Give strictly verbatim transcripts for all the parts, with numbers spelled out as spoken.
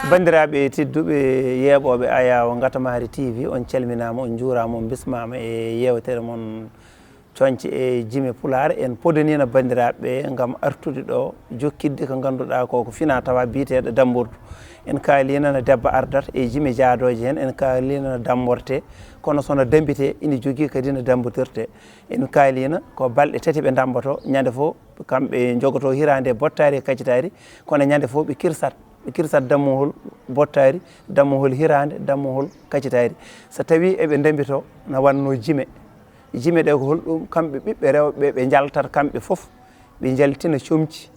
Banndiraaɓe tedduɓe yeeɓooɓe Ayaawo Ngatamaari T V, on calminaama, on njuuraama, on mbismaama e yeewtere mon Coñce e Jime Pulaar. En podaniino banndiraaɓe ɓe ngam artude ɗo, jokkitde ko ngannduɗaa ko, ko fina tawa biyeteeɗo dammbordu. En kaaliino no debbo ardata e jime jaadooje heen, en kaaliino no dammborte, kono so no dambite, ina jogii kadi no dammbotirte. En kaaliino ko balɗe tati ɓe dammboto, ñande fof kamɓe njogoto hiraande e bottaari e kacitaari, kono ñande fof ɓe kirsat, ɓe kirsat dammuhol bottaari, dammuhol hiraande, dammuhol kacitaari. So tawii eɓe ndembito, na wannoo jime. Jime ɗe ko holɗum? Kamɓe ɓiɓɓe rewɓe ɓe njaltat kamɓe fof, ɓe njaltina comci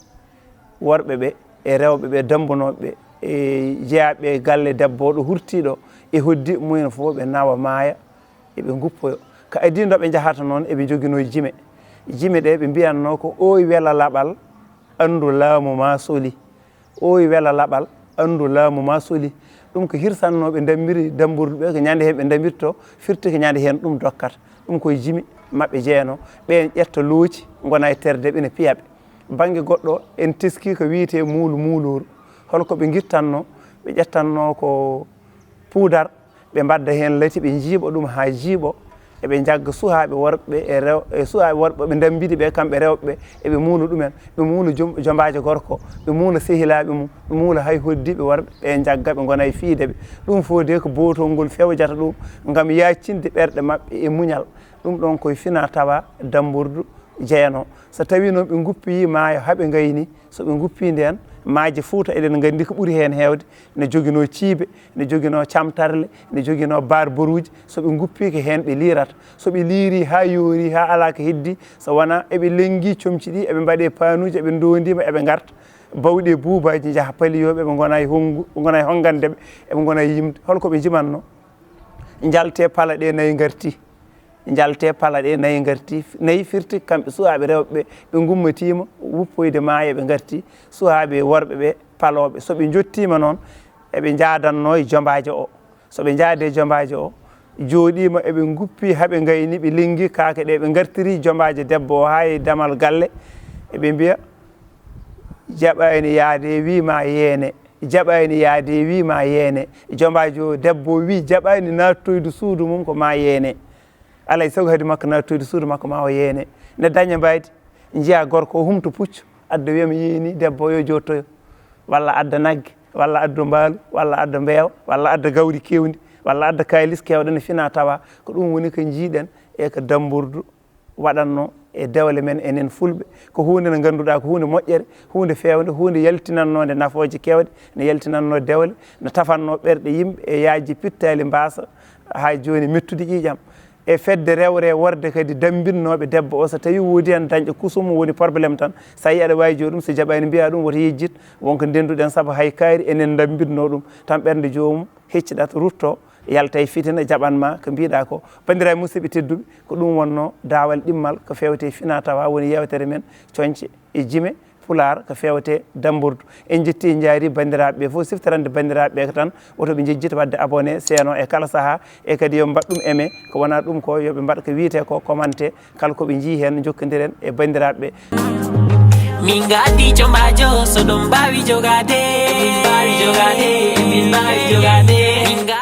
worɓe ɓe e rewɓe ɓe, dammbunooɓe ɓe, e jeyaaɓe e galle debbo o ɗo hurtiiɗo e hoddi mumen fof, ɓe nawa maaya, eɓe nguppoyo. Ko adii nde ɓe njahata noon, eɓe njoginoo jime. Jime ɗe ɓe mbiyatnoo ko: "Ooy wela laɓal, anndu laamu ma soli. Ooy wela laɓal, anndu laamu ma soli." Ɗum ko hirsatnoo ɓe ndammbiri dammbordu ɓe, ko ñande heen ɓe ndammbirto, firti ko ñande heen ɗum dokkata. Ɗum koye jime maɓɓe jeyanoo. Ɓeen ƴetta looci, ngona e terde ɓe, ina piya ɓe. Bannge goɗɗo, en teskii ko wiyetee muulu muulooru. Holko ɓe ngirtatnoo? Ɓe ƴettatnoo ko puudar, ɓe mbadda heen lati, ɓe njiiɓa ɗum haa jiiɓo. Eɓe njagga suhaaɓe worɓe e rew-, e suhaaɓe worɓe ɓe ndammbidi ɓe, kamɓe rewɓe ɓe, eɓe muula ɗumen. Ɓe muula jom-, jombaajo gorko, ɓe muula sehilaaɓe mum, ɓe muula hay hoddiiɓe worɓe, ɓe njagga, ɓe ngona e fiyde ɓe. Ɗum fof de ko bootol ngol fewjata ɗum, ngam yaajtinde ɓerɗe maɓɓe e muñal. Ɗum ɗoon koye fina tawa dammbordu jeyanoo. So tawii noon ɓe nguppii maayo haa ɓe ngayni, so ɓe nguppii ndeen, maaje Fuuta eɗen nganndi ko ɓuri heen heewde, ne joginoo ciibe, ne joginoo camtarle, ne joginoo barboruuji. So ɓe nguppii ko heen ɓe liirata. So ɓe liirii haa yoorii, haa alaa ko heddii, so wonaa eɓe lenngii comci ɗi, eɓe mbaɗee paanuuji, eɓe ndoondiima, eɓe ngarta. Bawɗi e buubaaji njaha paliyoo ɓe, ɓe ngona e honngu-, ɓe ngona e honngande ɓe, eɓe ngona e yimde. Holko ɓe njimannoo? Njaltee pala ɗe nayi ngartii. Njaltee pala ɗe nayi ngartii. Nayi firti kamɓe suhaaɓe rewɓe ɓe, ɓe ngummatiima wuppoyde maayo, ɓe ngartii. Suhaaɓe worɓe ɓe palooɓe. So ɓe njottiima noon, eɓe njaadannoo e jombaajo o. So ɓe njaadii e jombaajo o, jooɗiima, eɓe nguppii haa ɓe ngayni, ɓe lenngii kaake ɗe, ɓe ngartirii jombaajo debbo o haa e damal galle. Eɓe mbiya: "Jaɓaani yaade, wii ma yeene. Jaɓaani yaade, wii ma yeene." Jombaajo debbo o wii jaɓaani naattoyde suudu mum, ko ma yeene. Alaa e sago hade makko naattoyde suudu makko, ma o yeene. Ne daña mbaydi, njiya gorko o humta puccu, adda wiya mi yeeni debbo o, yo jottoyo. Walla adda nagge, walla adda mbaalu, walla adda mbeewa, walla adda gawri keewndi, walla adda kaalis keewɗo, ne fina tawa. Ko ɗum woni ko njiiɗen e ko dammbordu waɗatnoo e dewle men enen Fulɓe. Ko huunde nde ngannduɗaa ko huunde moƴƴere, huunde feewnde, huunde yaltinannoo nde nafooje keewɗe, ne yaltinannoo dewle, ne tafannoo ɓerɗe yimɓe e yaajde pittaali mbaasa haa jooni mettude ƴiiƴam. E fedde rewre e worɓe kadi dammbitnooɓe debbo o, so tawii woodi heen dañɗo kusum woni problème tan, so a yii aɗa waawi jooɗi ɗum, so jaɓaani mbiyaa ɗum woto yejjit, won ko ndennduɗen, sabu hay kaari enen dammbitnoo ɗum, tan ɓernde joomum hecciɗat, rutto, yalta e fitina, jaɓan ma ko mbiɗa ko. Banndiraaɓe musidɓe tedduɓe, ko ɗum wonnoo daawal ɗimmal ko feewte fina tawa woni yeewtere men Coñce e Jime Pulaar ko feewte dammbordu. En njetti, en njaari banndiraaɓe ɓe fof, siftorande banndiraaɓe ɓe ko tan woto ɓe njejjit waɗde abonné, seeno e kala sahaa, e kadi yo ɓe mbaɗ ɗum aimé, ko wonaa ɗum ko yo ɓe mbaɗ ko wiyetee ko commenté, kala ko ɓe njii heen, njokkondiren e banndiraaɓe ɓe. Min ngaadi jombaajo, so ɗon mbaawi jogaade, min mbaawi jogaade, min mbaawi jogaade. Min nga-